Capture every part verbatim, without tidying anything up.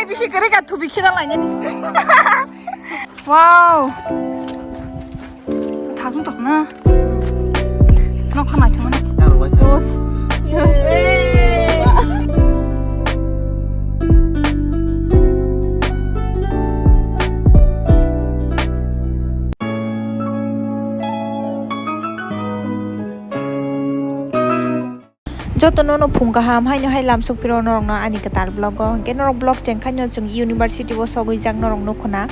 Bisi kwrwi ka thubi kheda lainani. Wow. Thasung tokna. Nokha naithokmani. Juice. Juice. Jotono no phung kaham haino hai lamsok phiro norokno ani kwtal vlog o. Hinkhe norok vlog chengkhaino chwng university o sogwi jak norok nukhuna.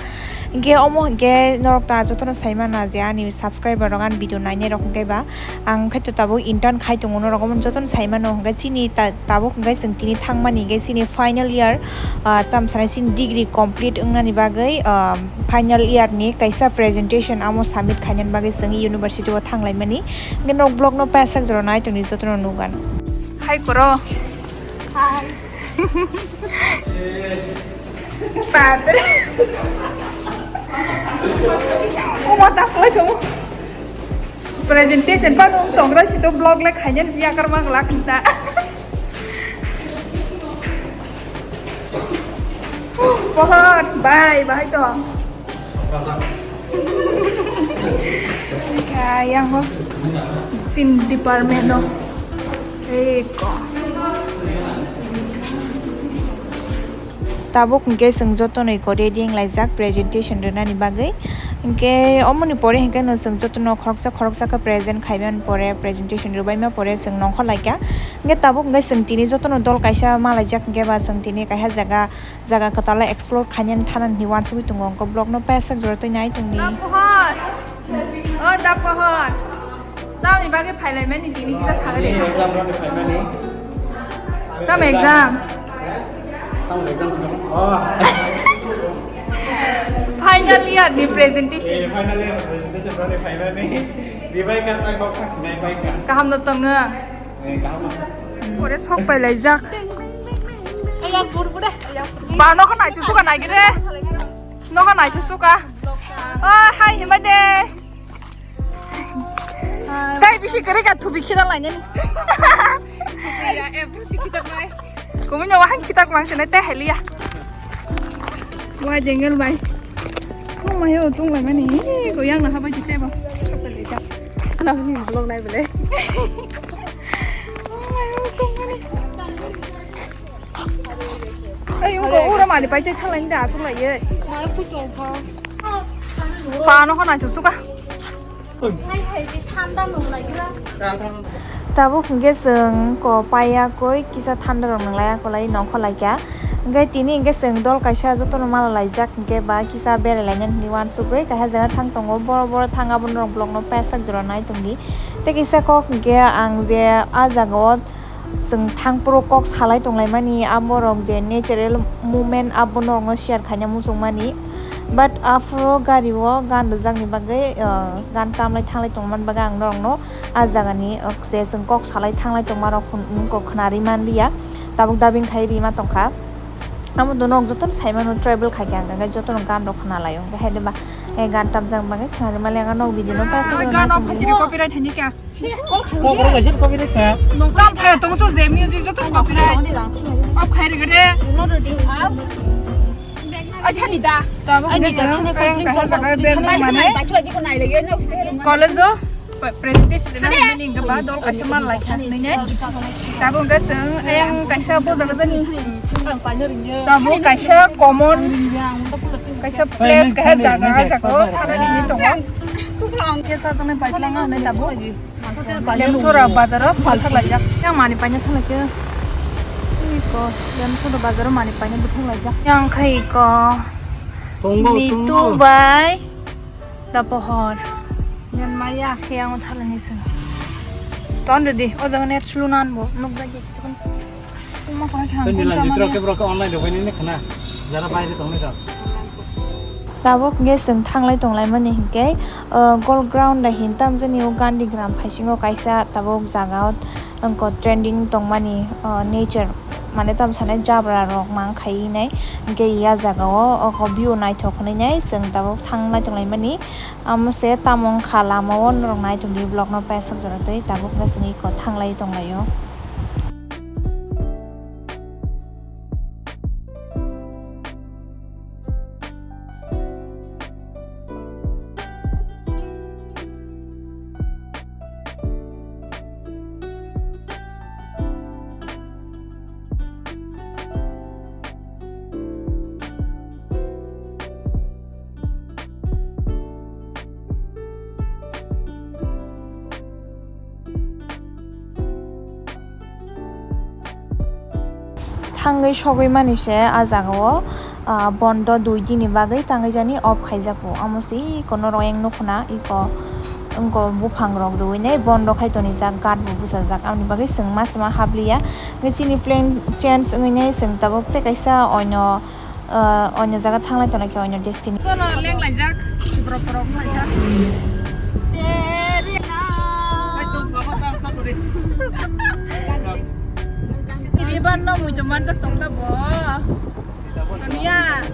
Hinkhe omo hinkhe norok ta jotono saimana je ani subscriber rok ani video nainai rok hinkhe ba ang khaito tabuk intern khai tongo norok omo jotono saimano hinkhe chini ta-, tabuk hinkhe chwng tini thangmani hinkhe chini final year, ah, chamsanai chini degree complete wngnani bagwi, ah, final year ni kaisa presentation amo submit khainani bagwi chwng university o thanglaimani. Hinkhe norok vlog no pasak jora nai tongdi jotono nukgan. Hai koro. Hai. Padre. Omo taklai kamo. Presentation pa nung tongra sito vlog le khainani si akar mang lak hinta. Pohor, bye, bye to. Kaya ho. Sin department no. Eko. Tabuk hinkhe chwng jotono eko ready wnglaijak presentation rwnani bagwi. Hinkhe omoni pore hinkhe no chwng jotono khoroksa khoroksa khe present khaimani pore, presentation rwbaima pore chwng nongkhor laikha. Hinkhe tabuk hinkhe chwng tini jotono dol kaisa malaijak hinkhe ba chwng tini kaisa jaga, jaga kwtal explore khainani thanani hinwi uansugwi tongo. Hinkhe vlog no pasak jora twi nai tongdi. Da pohor. O da pohor. Tamni bagwi phailaimani tini kisa saga de. Exam rokni phaimani. Tam exam? Tam exam rokni. Oh. Final year ni presentation. Eh, final year presentation rokni phaimani. Ribai ka tak bok thang sinai bai ka. Kaham no tong no? Eh, kaham. Pore sok pai lai jak. Ba no kha nai tu suka nai gre. No kha nai tu suka. Oh, hi, himba de. Tei bisi kwrwi ka thubi khida lainani. Kumui no wahang khitak lang sene te helia. Wai jengel bai. Kumai o tung lai mani. Ko yang na habai jite ba. Ana ni vlog nai bele. Kumai o tung mani. Ai, ungko ura mani pai chai thalai da asuk lai ye. Mai ku chong pha. Pa no khona chu suka. Hai hai di thanda nung lai gra. Tabuk hingke chwng ko paiya koi kisa thanda rok nung lai akolai nongkho lai kya. Hingke tini hingke chwng dol kaisa jotono mala laijak hingke ba kisa berai lainani hinwi uansugwi kaisa jaga thang tongo boro boro thang abo norok vlog no pasak jora nai tongdi. Tei kisa kok hingke ang je ah jaga o Chwng thangphuru kok salai tonglaimani, aborok je natural moment abono rokno share khaina muchungmani. But aphuru gari o gan rwjakni bagwi, uh, gan tamlai thanglai tongmani bagwi ang norokno ah jagani, uh, je chwng kok salai thanglai tongmarok phun-, wngkok khwnarwi manliya. Tabuk dubbing khai rima tongkha. Amo dono jotono saimano travel khaikha, hwnkhe jotono gan rok khwnalaio, hwnkhe haide ba, eh, gan tamjak bagwi khwnarwi manliya, ang nok video no pass. Ah, gan rok phaidi copyright hinwi kha. Kok rok kaisa kok rok kha. Tam phai tong so je music joto copyright. Off khai rega de. Ai thani da. Tabuk hingke chwng kaisa jaga band mane college o presentation rwna hwnmani hingke ba dol kaisa man lai kha hinwi ne. Tabuk hingke chwng ayang kaisa bo jaga jani. Tabuk kaisa common kaisa place kaisa jaga ah jaga o thangna hinwi tongo. Ang khe sajagna bike langa hinwi tabuk. Lemsora bazaro bwthaklaijak. Yang mani paina thanglaikhe. Iko, Lemsora bazaro mani paina bwthaklaijak. Yang khai iko. Tongo, Nitu tongo. Bai Dapohor. Yang maya. Yang thalani sing. Ton didi, o jaga net slow nan bo, nuk jagi. Tei nila jitra ke borok online rok bai nini khna. Jara baire tongni rok. Tabuk hingke chwng thanglai tonglaimani hingke, uh, Golf Ground da hin tamjani o Gandhi Gram phaisingo kaisa tabuk jaga o wngkha trending tongmani, uh, nature mane tamo sanai jabra rok mang khai nai hingke ya jaga o oko view naithok hinwi nai chwng tabuk thanglai tonglaimani. Amo se tamo wngkha lama o norok nai tongdi vlog no paisajak jora tei tabuk no chwng iko thanglai tonglaio. Tangwi sogwi mani se ah jaga o, ah, bondo dui din ni bagwi tangwi jani off khaijak bo. Amo se iko norok yang nukho na iko wngko buphang rok rwui nai bondo khai tonijak, guard bo bwsajak, aboni bagwi chwng ma se ma habliya. Hwnkhe chini plan change wngwi nai chwng tabuk tei kaisa oino, ah, oino jaga thanglai tongnai khe oino destiny. Jono leng laijak, borok borok wng laijak. Riban no muitu manjak tong ta bo. Ania.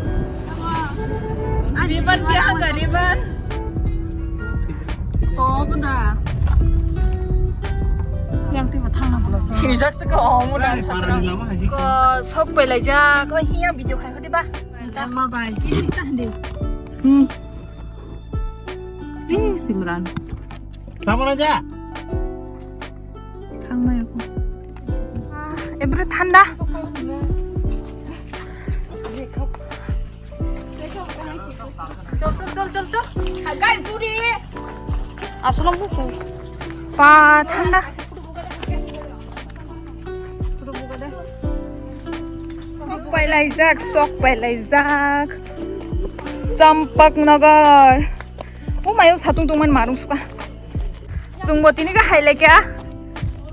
Riban kya hanga riban? To bunda. Yang tiba thangna bola. Sinijak se ko omo dan satra. Ko sok pelaijak, ko hiya video khai hodi ba. Tama bai, ki sista hande. Hmm. Eh, Simran. Tama aja. Thangmai ako. Ah, ebro thanda. Chol, chol, chol, chol, chol. Gari turi. Asolo buku. Pa thanda. Sok pailaijak, sok pailaijak. Champaknagar. O mayo satung tongmani marung suka. Chwngbo tini khe hai laikha.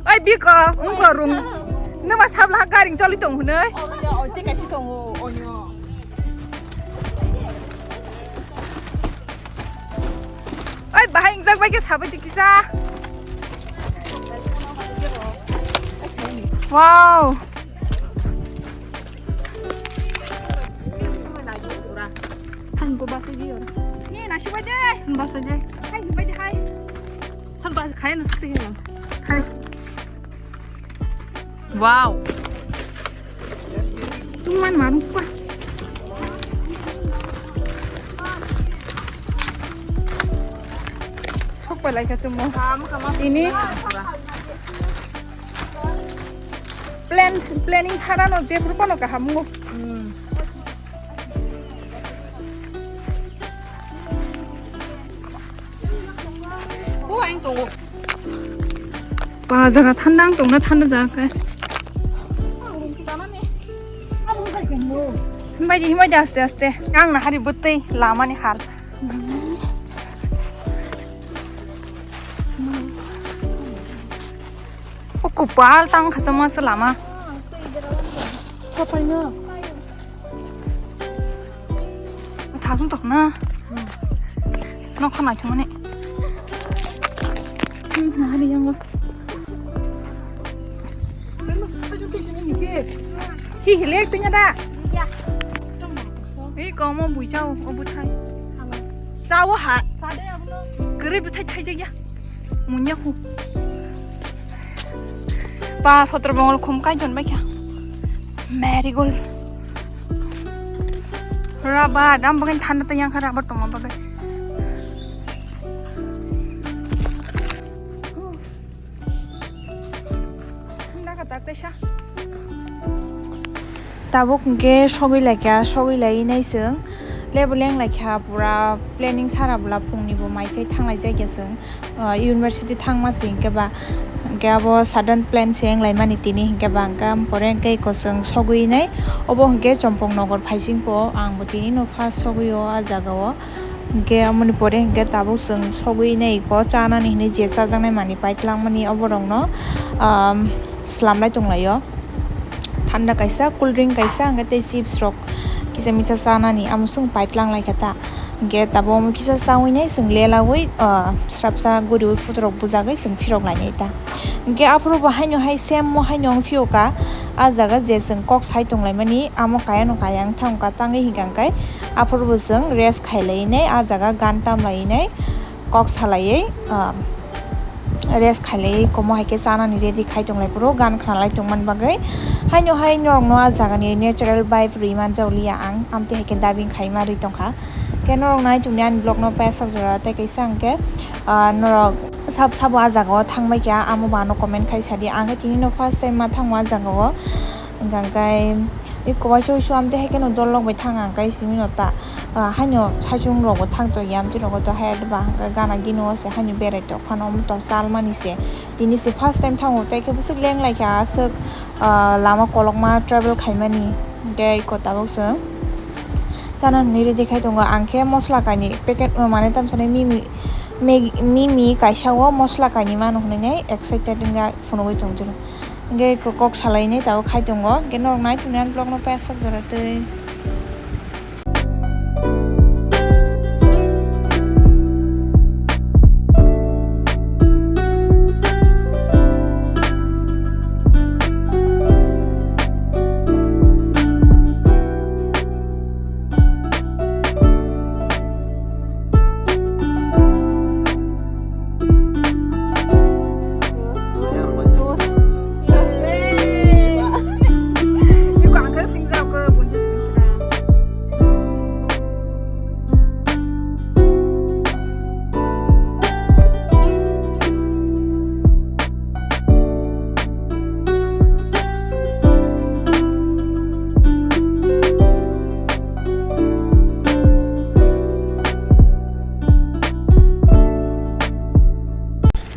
Oi biko, wngkha rung. Nwma sabla ha garing choli tong hwnwi. Oi, bahai ingjak bai khe sabai di kisa. Wow. Thangko basai di ora. Ni nasi bai de. Basai de. Hai, bai de hai. Than bas khai na thak de. Hai. Wow. Tungman marung pa. Sok palai ka chumo. Ini plan, planning sara no je pur kono kaham mo. Bo ang tongo. Ba jaga thanda ang tongna thanda jaga khe. Himbai di, himbai di aste aste. Ang na hari bwtwi lama ni hal. O kupal tang khasa ma se lama. Kapaino. Thasung tok na. Nok khana thumani. Hmm, hari yang. Hi hi lek tinga da. Hi komo bui chao, o bwthai. Chao ha. Kwrwi bwthai thai ya. Munya khu. Ba sotro bongol khum kai jon bai kha. Marigold. Rubber, dam bagwi thanda tei yang kha rubber tongma bagwi. Thanda ka tak tei sa. Tabuk hwnkhe sogwi laikha, sogwi lai nai chwng. Lebo leng laikha pura planning sara bwla phungni bo mai chai thanglai jai khe chwng. Ah, university thangma se hinkhe ba, hinkhe abo sudden plan se wng laimani tini hinkhe ba, hinkhe pore hinkhe eko chwng sogwi nai. Obo hinkhe Chompong Nogor phaising po, ang bo tini no first sogwi o ah jaga o. Hinkhe amoni pore hinkhe tabuk chwng sogwi nai eko chanani hinwi je chajaknai manwi pai twlangmani oborokno, um, swlamlai tonglaio. Thanda kaisa, cool drink kaisa, hinkhe tei chips rok kisa misa chanani amo chwng pai twlang lai kha ta. Hinkhe tabuk omo kisa chawi nai chwng lelaui, ah, srapsa guriui photo rok bujagwi chwng phirok lainai ta. Hinkhe aphuru bo haino hai same mo haino wng phiyokha, ah jaga je chwng kok sai tonglaimani amo kaya no kaya wng thangkha tangwi hinkha hinkhe aphuru bo chwng rest khailainai ah jaga gan tamlainai. Kok salaiwi, ah, rest khailaiwi komo hai khe chanani ready khai tonglai phuru gan khnalai tongmani bagwi. Haino hai norokno ah jagani natural vibe rwi manjak liya ang, amtwi hai khe dubbing khaima rwi tongkha. Khe norok nai tongdi ani vlogno paisok jora tei kaisa hwnkhe, ah, norok sab sabo ah jagao thangbai kha, amo bo ano comment khai sadi. Ang khe tinino first time ma thango ah jagao. Hwnkha khe eko waisa waisa amtwi hai kheno dol rok bai thang ang khe simi no ta, ah, haino saichung rok bo thang tong ya amtwi rogo to hai ba hwnkha gana gini o se haino berai tong phano omo to chalmani se tini se first time thango tei khe bwswk leng lai kha aswk ah, lama kolokma travel khaimani, tei iko tabuk chwng chana hwnwi ready khai tongo. Ang khe mosla kainwi packet, ah, mane tamsani mimi, Maggi, mimi kaisa o mosla kainwi mano hwnwi excited wngya phunugwi tongtwino. Hwnkhe iko kok salainai tabuk khai tongo, hwnkhe norok nai tongni ani vlogno paisak jora twi.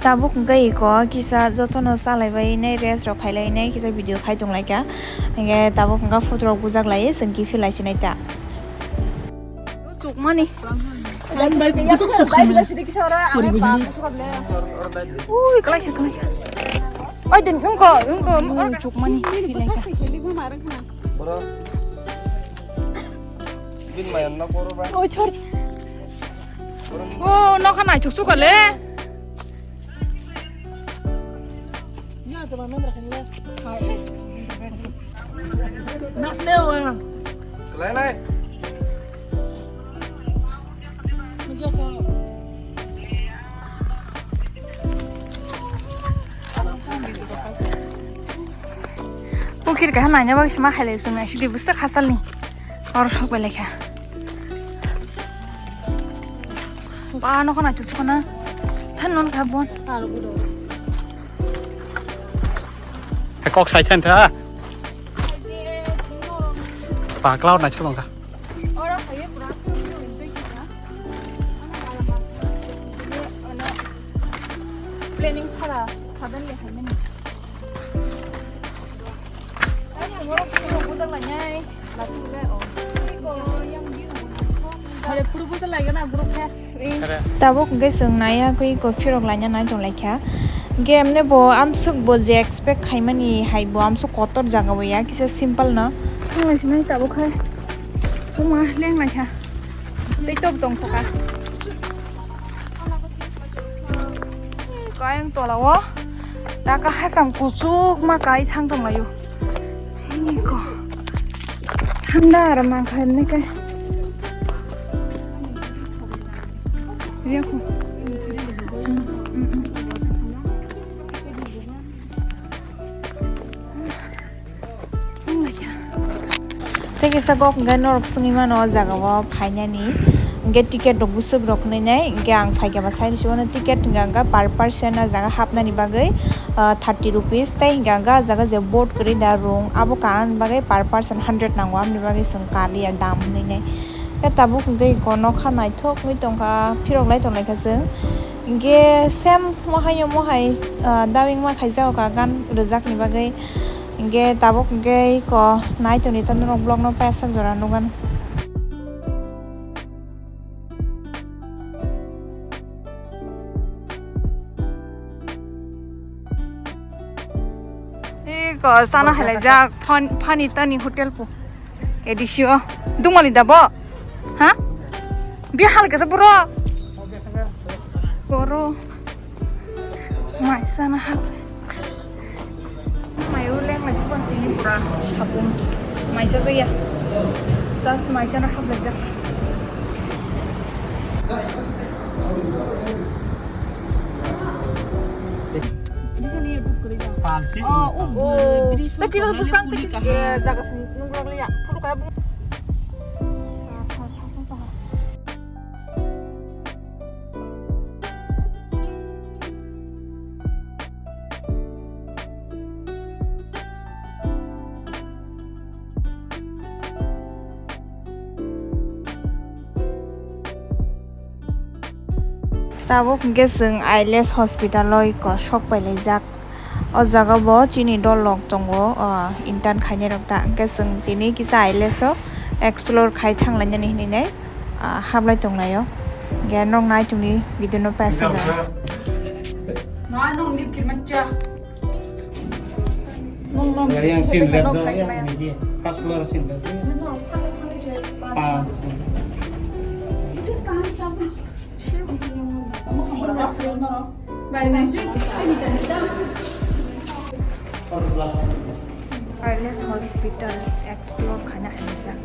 Tabuk hwnkhe iko kisa jotono chalaibainai, rest rok khailainai, kisa video khai tonglaikha. Hwnkhe tabuk hwnkhe photo rok bujak lai, chwng kiphilai sinai ta. Chukmani. Ang bai bwswk sok khaimani. Sorry, bini. Ui, kalai khe, kalai khe. Oi, din, wngko, wngko. Ui, chukmani. Bini mayan na koro ba. Oi, sorry. Oh, nokha naithok sukha le. Lai, lai. Pukhir kaha naina bagwi sima khailai chwng naisidi bwswk hachalni. Oro sok bai laikha. Ba nokha naithok sukha na. Than non kha bon. Kok sai than tha. Pakla naithok tongkha. Oro khaye pura. Planning chara saben le khaimani. Ai, ang oro pura bujak lainai. Latung le, oh. Iko yang view. Are pura bujak laigana group khe. Tabuk hwnkhe chwng naiya kwi iko phirok laina nai tong laikha. Hwnkhe emne bo amswk bo je expect khaimani hai bo amswk kotor jaga bo ya, kisa simple no. Thang lai sinai tabuk khai. Thuma leng laikha. Tei top tong thoka. Kayang tola o. Taka hasam kuchuk ma kai thang tong layo. Ini ko. Thanda ar ma khai ne kai. Riya ko. Tei kisa kok hwnkhe norok swngwi mano o jaga o phainani, hwnkhe ticket rok bwswk rok hwnwi nai, hwnkhe ang phaikha ba side o ticket hwnkhe ang kha per person o jaga hapnani bagwi, ah, thirty rupees, tei hwnkhe ang kha o jaga je boat kwrwi da room abo kanani bagwi per person hundred nango, aboni bagwi chwng kaliya dam hwnwi nai. Khe tabuk hwnkhe iko nokha naithok wngwi tongkha, phirok lai tonglaikha chwng. Hwnkhe same mohai o mohai, ah, dubbing ma khaijak kha gan rwjakni bagwi. Hwnkhe tabuk hwnkhe iko nai tongdi ta norok vlog no paisak jora nukgano. Iko sana halaijak phan-, phani tani hotel pu. Edisio. Dungmali da bo? Ha? Bi hal kesa boro. Boro. Mai sana hap. Mai uleng mai suban tini pura sapung. Mai sa ya. Tas mai sana hap lajak. Salsi. Oh, oh. Tapi kalau bukan tadi, eh, jaga sini nunggu lagi ya. Kalau kayak bu- Tabuk hwnkhe chwng Ailes hospital o iko sok pailaijak. O jaga bo chini dol rok tongo, ah, intern khainai rok ta. Hwnkhe chwng tini kisa aileso explore khai thanglainani hinwi nai, ah, hablai tonglaio. Hwnkhe nok nai tongni video no paisa da. Ma nong lip kirma cha. Nong nong. Yang sin lep do, yang ni first floor sin lep. Nong sala thang je. Pang sin. Itu pang sab. Arles Hospital explore khaina hamjak.